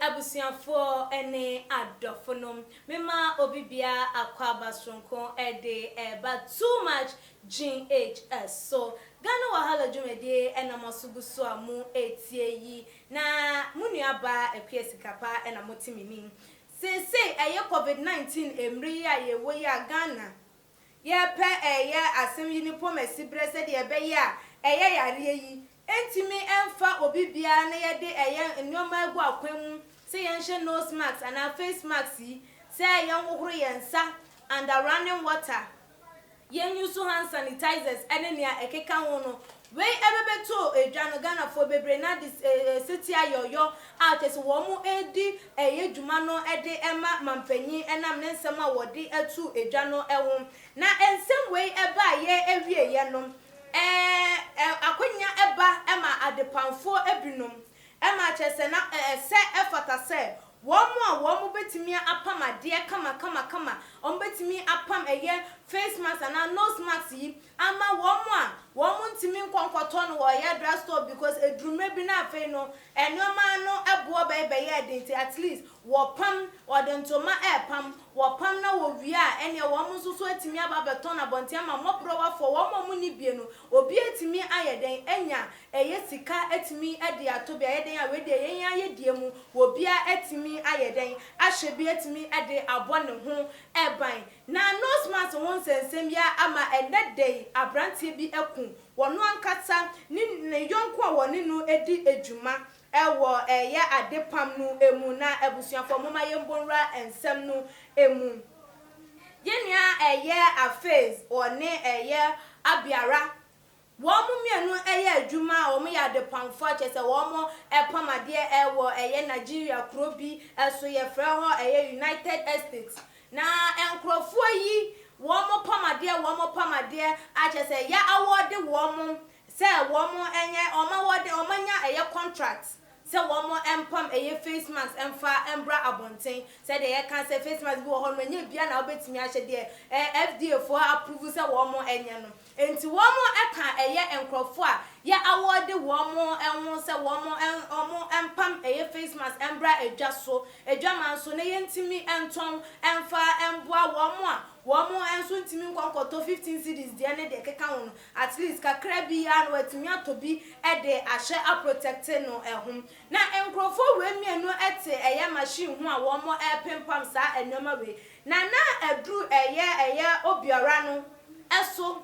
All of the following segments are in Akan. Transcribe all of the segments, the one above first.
Abusuafoɔ ne adɔfonom, mema obi biara akwaaba soronko de reba Too Much GH so. Ghana Wahala dwumadie na mo aso gu so a mo retie yi, na mo nua baa Akua Sikapa na mote me nim. Seesei ɛyɛ Covid 19 mmere yi a yɛwɔ yi a Ghana Yɛrepɛ ɛyɛ asɛm yi ne pɔmasi berɛ sɛdeɛ ɛbɛyɛ a ɛyɛ yareɛ yi ntumi mfa obi biara na yɛde ɛyɛ nnoɔma agu akwan mu sɛ yɛnhyɛ nose mask anaa face mask yi, sɛ yɛnhohoro yɛn nsa under running water, yɛn use hand sanitizers ɛne nea ɛkeka ho no. Wei ɛbɛbɛtoo dwa no Ghanafoɔ bebree no ara de setie ayɔyɔ a kyerɛ sɛ wɔn redi ɛyɛ dwuma no de ma mampanyin ɛnam ne nsɛm a wɔde too dwa no ho. Na nsɛm wei baeɛ awieɛ no akwanya ba ma adepamfoɔ binom ma kyerɛ sɛ na ɛsɛ ɛfata sɛ wɔn a wɔn bɛtumi apam adeɛ kamakamakama, wɔn bɛtumi apam ɛyɛ face mask anaa nose mask yi ama wɔn a wɔn ntumi nkɔ nkɔtɔ no wɔ ɛyɛ drug store, because ɛduru mmerɛ bi na afei no nneɛma no boɔ bɛyɛɛ den, nti at least wɔpam, wɔde ntoma ɛɛpam, wɔpam na wɔwie a, ɛneɛ wɔn nso so atumi aba abɛtɔn abɔnten ama mmɔborɔwafoɔ, wɔn a wɔn nni bie no, obi atumi ayɛ dɛn anya ɛyɛ sika atumi de atɔ bi ayɛ dɛn a, wei deɛ yɛn ayɛ die mu, obiara atumi ayɛ dɛn ahyɛ bi atumi de abɔ ne ho ban. Na nose mask ho nsɛnsɛm yi ama ɛnnɛ da yi aberanteɛ bi aku wɔn ankasa ne ne yɔnko a wɔne no di dwuma wɔ ɛyɛ adepam no mu. Na abusuafoɔ, momma yɛmbɔ nwura nsɛm no mu. Yɛn nua ɛyɛ Afeez, ɔne ɛyɛ Abiara, wɔn mmienu yɛ adwuma a wɔyɛ adepamfoɔ a kyerɛ sɛ wɔn pam adeɛ wɔ ɛyɛ Nigeria kuro bi so, yɛfrɛ hɔ ɛyɛ United Estate. Na nkurɔfoɔ yi wɔn pam adeɛ, wɔn pam adeɛ a kyerɛ sɛ yɛ awɔde wɔn sɛ wɔn nyɛ, wɔn awɔde wɔn anya ɛyɛ contract sɛ wɔn mpam ɛyɛ face mask mfa mbra abɔnten. Sɛdeɛ yɛka sɛ face mask bi wɔ hɔ no, ɛnyɛ bia na wobɛtumi ahyɛ, deɛ FDA foɔ approve sɛ wɔn nyɛ no. Nti wɔn ka ɛyɛ nkurɔfoɔ a yɛ awɔde wɔn ho sɛ wɔn mpam ɛyɛ face mask mbra adwa so, adwaman so, na yɛntumi ntɔn mfa mboa wɔn a wɔn nso ntumi nkɔ nkɔtɔ 15 cedis deɛ ne deɛ keka ho no, at least kakra bi ara no watumi atɔ bi de ahyɛ aprotect no ho. Na nkurɔfoɔ wei mmienu te ɛyɛ machine ho a wɔn repempam saa nneɛma wei, na aduru ɛyɛ Obiara no so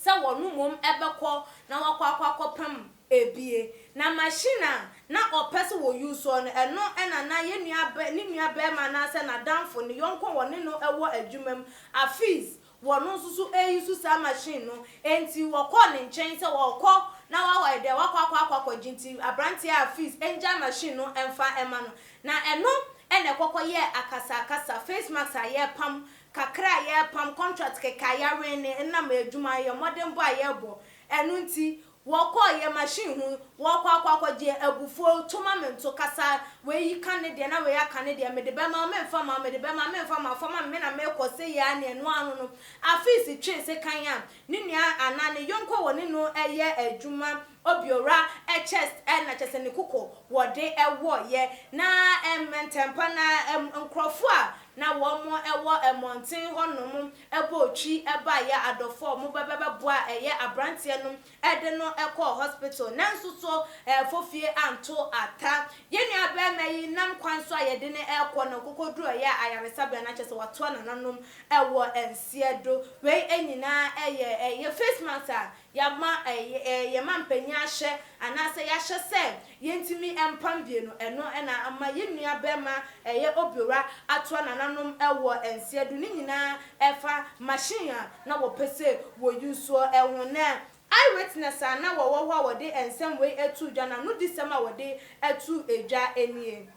sɛ wɔn mmom bɛkɔ na wakɔ akɔpam ebie. Na machine a na ɔpɛ sɛ wɔ use no, ɛno ɛna na yɛn nua bɛ ne nua bɛrima anaasɛ n'adamfo, ne yɔnko a wɔne no wɔ adwuma mu, Afeez, wɔn nso so ɛyi so saa machine no. Nti wɔkɔɔ ne nkyɛn sɛ wɔkɔ na wɔayɛ dɛ wakɔ akɔgye, nti aberanteɛ Afeez ngya machine no mfa ɛma no. Na ɛno ɛna ɛkɔkɔ yɛ akasakasa, face mask a yɛrepam kakra a yɛrepam, contract kɛkɛ a yɛawen ne nam adwuma yɛ mmɔdenbɔ a yɛrebɔ. Ɛno nti wɔkɔɔ yɛ machine ho wɔkɔ akɔgye, abufuo toma me nto kasa, wei ka ne deɛ na wei aka ne deɛ, mede bɛma, memfa ma, mede bɛma, memfa ma, fama me na mekɔ sɛ yia ne ɛno ano no, Afeez twe sekan a ne nua anaa ne yɔnko a wɔne no ɛyɛ adwuma Obiora chest, ɛna kyɛ sɛ ne koko wɔde ɛwɔ na ntɛmpa na nkurɔfoɔ a na wɔn ɛwɔ mmɔnten hɔnom ɛbɔ otwi ɛbaayɛ, adɔfoɔ a wɔn bɛbɛboa ɛyɛ aberanteɛ no ɛde no ɛkɔɔ hospital. Nanso so ɛfofie anto ata, yɛn nua bɛrima yi nam kwan so a yɛde no ɛkɔ no kokoduro ɛyɛ ayaresabea na kyerɛ sɛ watoa nananom ɛwɔ nseɛ do. Wei nyinaa ɛyɛ face mask a yɛama ɛyɛ yɛma mpanyin ahyɛ anaasɛ yɛahyɛ sɛ yɛntumi mpam bie no, ɛno ɛna ama yɛn nua bɛrima ɛyɛ Obiora atoa nananom ɛwɔ nseɛ do. Ne nyinaa ɛfa machine a na wɔpɛ sɛ wɔyi soɔ ɛho. Na eyewitness a na wɔwɔ hɔ a wɔde nsɛm wei atu dwa na no di sɛm a wɔde atu dwa nie.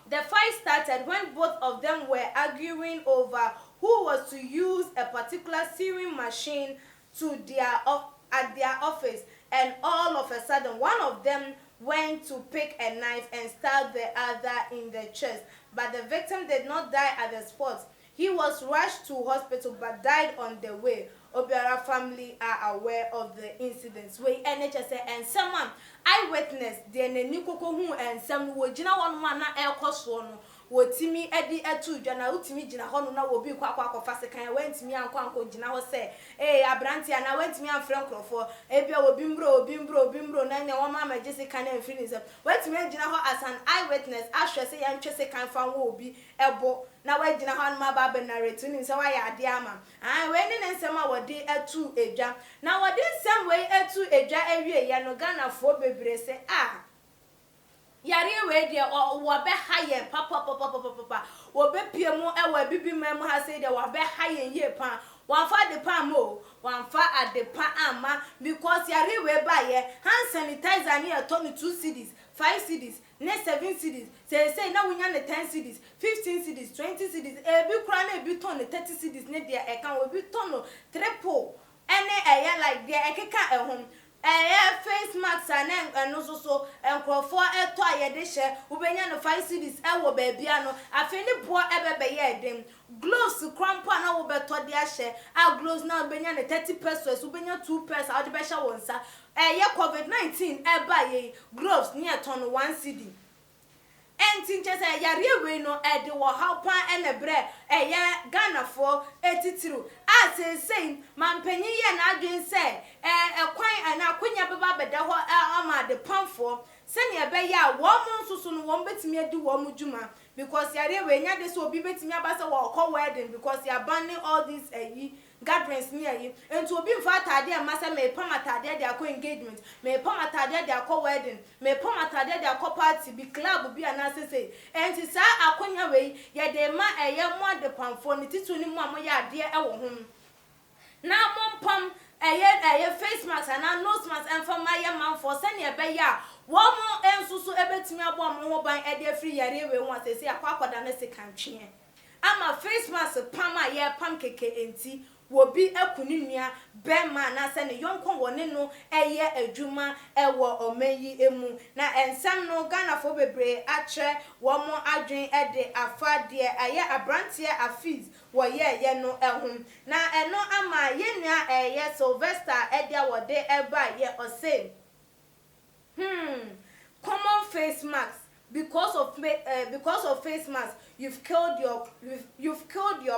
The fight started when both of them were arguing over who was to use a particular sewing machine to their at their office, and all of a sudden one of them went to pick a knife and stabbed the other in the chest. But the victim did not die at the spot. He was rushed to hospital but died on the way. Obiara family are aware of the incident. Wei ɛne kyɛ sɛ nsɛm a eyewitness deɛ n'ani koko hu nsɛm no, wɔgyina hɔnom a na ɛrekɔ soɔ no, wɔtumi de ato dwa. Na wotumi gyina hɔnom na wɔbi kɔ akɔfa sekan a, wɔntumi ankɔ gyina hɔ sɛ ee aberanteɛ anaa wɔntumi amfrɛ nkurɔfoɔ ebia obi mbro, obi mbro, obi mbro na nea wɔn ama gye sekan na mfiri ne nsam. Wɔatumi agyina hɔ as an eyewitness ahwɛ sɛ yɛntwe sekan fa wɔ obi ɛbo na wɔagyina hɔ anom aba abɛ narrate. Wonim sɛ wɔayɛ adeɛ ama ah. Wei ne ne nsɛm a wɔde atu edwa, na wɔde nsɛm wei atu edwa awieɛ no, Ghanafoɔ bebree sɛ, ah, yareɛ wei deɛ wɔbɛha yɛn papapapapapa. Wɔbɛpie mu ɛwɔ Abibiman mu ha sei deɛ, wɔbɛha yɛn yie paa. Wɔamfa ade pa ama o, wɔamfa ade pa ama, because yareɛ wei baayɛ, hand sanitizer ne yɛtɔ no 2 cedis, 5 cedis ne 7 cedis. Seesei na wonya ne 10 cedis, 15 cedis, 20 cedis. Ebi koraa na ebi tɔn ne 30 cedis ne deɛ ɛka ho, ebi tɔn no triple ɛne ɛyɛ like deɛ ɛkeka ɛho. Ɛyɛ face mask a ne ɛno nso so nkurɔfoɔ ɛtɔ a yɛde hyɛ, wobɛnya no 5 cedis ɛwɔ baabi ano. Afei ne boɔ ɛbɛbɛyɛ ɛden. Gloves koraa mpo a na wobɛtɔ de ahyɛ a, gloves na wobɛnya ne 30 pesewas, wobɛnya two pairs a wode bɛhyɛ wɔn nsa. Ɛyɛ COVID-19 ɛba yɛ, gloves ne yɛtɔn no 1 cedi. Ɛnti nkyɛ sɛ yareɛ wei no ɛde wɔ haw paa ɛna brɛ ɛyɛ Ghanafoɔ etitiriw a seesei mampanyin yɛ n'adwene sɛ ɛkwan ɛna akonya bɛba abɛda hɔ ama adepamfoɔ sɛnea ɛbɛyɛ a wɔn nso so no wɔn bɛtumi adi wɔn dwuma, because yareɛ wei nya de sɛ obi bɛtumi aba sɛ wɔkɔ wedding, because yɛaban ne all these ɛyi gatherings ne ayi. Nti obi nfa ataadeɛ mma sɛ mepam ataadeɛ de akɔ engagement, mepam ataadeɛ de akɔ wedding, mepam ataadeɛ de akɔ party bi, club bi anaasɛ sɛ. Nti saa akonya wei yɛde ma ɛyɛ mo adepamfoɔ ne titiri ne mu a moyɛ adeɛ ɛwɔ ho na mompam ɛyɛ face mask anaa nose mask ɛmfa ma yɛ manfoɔ, sɛnea ɛbɛyɛ a wɔn mo nso so ɛbɛtumi abɔ wɔn ho ban ɛde afiri yareɛ wei ho. A sɛsɛ akɔ akɔda ne sekantweɛ ama face mask pam a yɛrepam keke nti wobi aku ne nua bɛrima anaasɛ ne yɔnko wɔ ne no ɛyɛ adwuma ɛwɔ ɔman yi mu. Na nsɛm no, Ghanafoɔ bebree akyerɛ wɔn adwene ɛde afa deɛ ɛyɛ aberanteɛ Afeez wɔyɛɛyɛ no ɛho. Na ɛno ama yɛn nua ɛyɛ Sylvester ɛde a wɔde ɛba yɛ, ɔse, common face mask, because of face mask you've killed your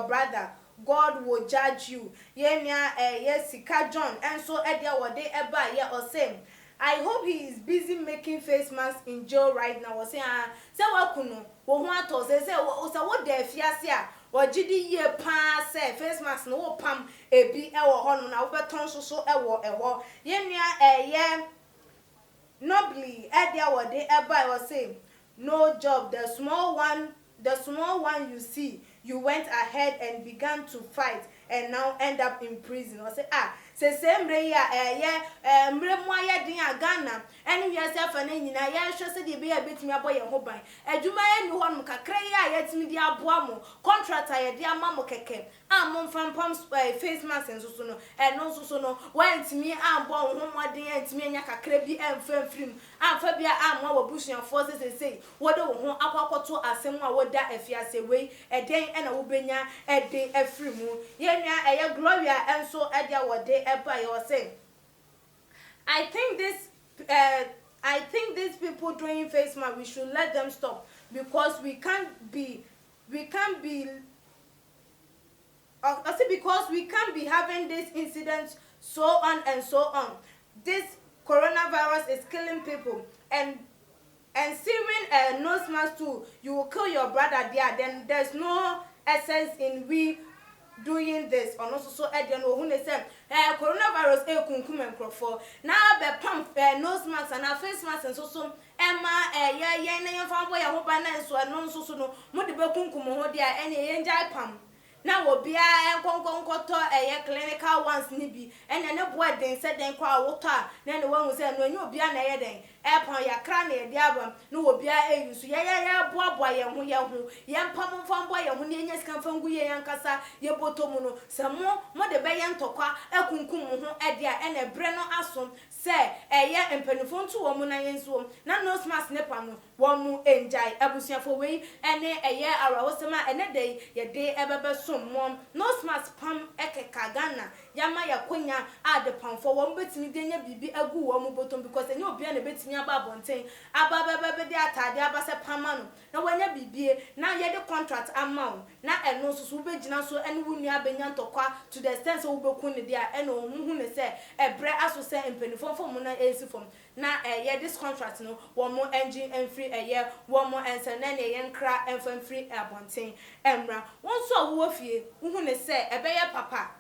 brother. God will judge you. Yɛn nua ɛyɛ Sika John ɛnso ɛde a wɔde ɛba yɛ, ɔse, "I hope he is busy making face mask in jail right now." Wɔse, ah, sɛ waku no wɔn ho atɔ sɛ woda afiase a, wɔgye di yie paa sɛ face mask no wɔpam ebi ɛwɔ hɔnom na wobɛtɔn nso so ɛwɔ ɛhɔ. Yɛn nua ɛyɛ Nobly ɛde a wɔde ɛba, ɔse, "No job. The small one you see, you went ahead and began to fight and now end up in prison." Ɔse, ah, sese mmerɛ yi a ɛyɛ mmerɛ mu ayɛ den a Ghana ɛne wiase afa no nyinaa yɛrehwɛ sɛdeɛ ɛbɛyɛ a ɛbɛtumi abɔ yɛn ho ban, adwuma yɛ ni hɔnom kakra yi a yɛtumi de aboa mo, contract a yɛde ama mo kɛkɛ a momfa mpam face mask nso so no, ɛno nso so no wɔntumi ambɔ wo ho mmɔden, antumi anya kakra bi amfa mfiri mu amfa bi a amoa w'abusuafoɔ, sɛ sesei wode wo ho akɔ akɔto asɛm a woda afiase wei, ɛdɛn ɛna wobɛnya ɛde afiri mu? Yɛn nua ɛyɛ Gloria nso ɛde a wɔde ɛba yɛ, ɔsɛ, I think these people doing face mask, we should let them stop because we can't be I say because we can't be having this incident so on and so on. This coronavirus is killing people and sewing a nose mask too, you will kill your brother there. Then there's no essence in we doing this." Ɔno nso so ɛdeɛ no ohun ne sɛ coronavirus ekunkum nkurɔfoɔ na abɛpam nose mask anaa face mask nso so ɛma ɛyɛ yɛn na yɛn fa bɔ yɛn ho ban, na nso ɛno nso so no mo de bɛkunkum ho deɛ, ɛne yɛn gyae pam na obiara nkɔnkɔ nkɔtɔ ɛyɛ clinical ones ni bi. Ɛna ne boɔ den sɛ den kɔ a wotɔ a, na ɛna wɔn sɛ ɛno ɛnyɛ obiara na ɛyɛ den ɛpɔn yakra na yɛde aba na obiara ɛyi so. Yɛyɛ yɛboaboa yɛn ho, yɛn ho yɛn mpam mfa mbɔ yɛn ho na yɛnya sika mfa ngu yɛn ankasa yɛbɔtɔ mu no, sɛ mo de bɛyɛ ntɔkwa ɛkunkum mo ho ɛde a, ɛna ɛbrɛ no aso sɛ. sɛ ɛyɛ mpaninfoɔ nto wɔn nan nsuom na nose mask ne pam no wɔn ngyae. Abusuafoɔ wei ne ɛyɛ awerɛhosɛm a ɛnɛ da yi yɛde bɛbɛsom mo. Nose mask pam keka Ghana yama yɛ akonya a adepamfoɔ wɔn bɛtumi de anya biribi agu wɔn bɔtɔm because ɛnyɛ obiara na ɛbɛtumi aba abɔnten aba abɛbɛde ataadeɛ aba sɛ pam ma no na wanya biribi na yɛde contract ama wo na ɛno nso so wobɛgyina so ne wo nua abɛnya ntɔkwa to the extent sɛ wobɛku no deɛ a ɛna wɔn hu no sɛ ɛbrɛ aso sɛ mpaninfoɔ mfa wɔn nan nsi fam na ɛyɛ this contract no wɔn ngye mfiri ɛyɛ wɔn nsam na ɛneɛ yɛnkra mfa mfiri abɔnten mmra. Wo nso a wowɔ fie wohu no sɛ ɛbɛyɛ papa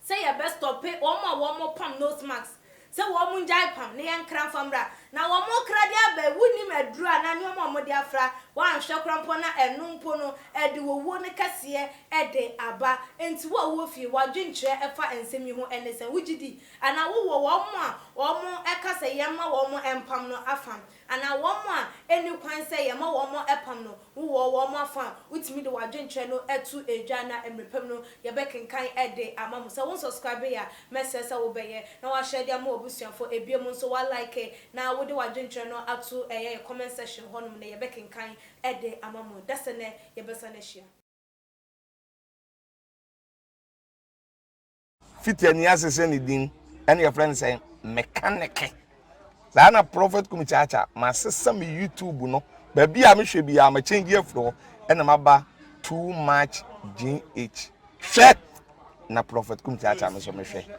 sɛ yɛbɛ stɔpe wɔn a wɔn pam nose mask sɛ wɔn ngyae pam na yɛnkra mfa mmra na wɔn kra de aba yi wonnim aduro anaa nnoɔma a wɔde afra woanhwɛ koraa mpo na ɛno mpo no ɛde owuo no kɛseɛ de aba nti wo a wowɔ fie w'adwenkyerɛ ɛfa nsɛm yi ho ɛne sɛn wogye di anaa wowɔ wɔn a wɔn ka sɛ yɛmma wɔn mpam no afa anaa wɔn a ɛnni kwan sɛ yɛma wɔn pam no Wowɔ wɔn afa a, wotumi de w'adwenkyerɛ no to dwa na mmerɛ pa mu no yɛbɛkenkan de ama mo. Sɛ wo nsɔskraibe a, mɛsrɛ sɛ wobɛyɛ na wahyɛ de ama w'abusuafoɔ. Ebiem nso wa like na wode w'adwenkyerɛ no ato ɛyɛ yɛ comment section hɔnom na yɛbɛkenkan de ama mo. Dasɛnɛ yɛbɛsan ahyia. Fiti ani ase sɛ ne din ɛna yɛfrɛ no sɛ mekaneke saa na Prophet Kumi Kyaakya masesa me YouTube no baabi a mehwɛ biara ma change afiri hɔ ɛna maba too much GH hwɛ na Prophet Kumi Kyaakya me nso mehwɛ.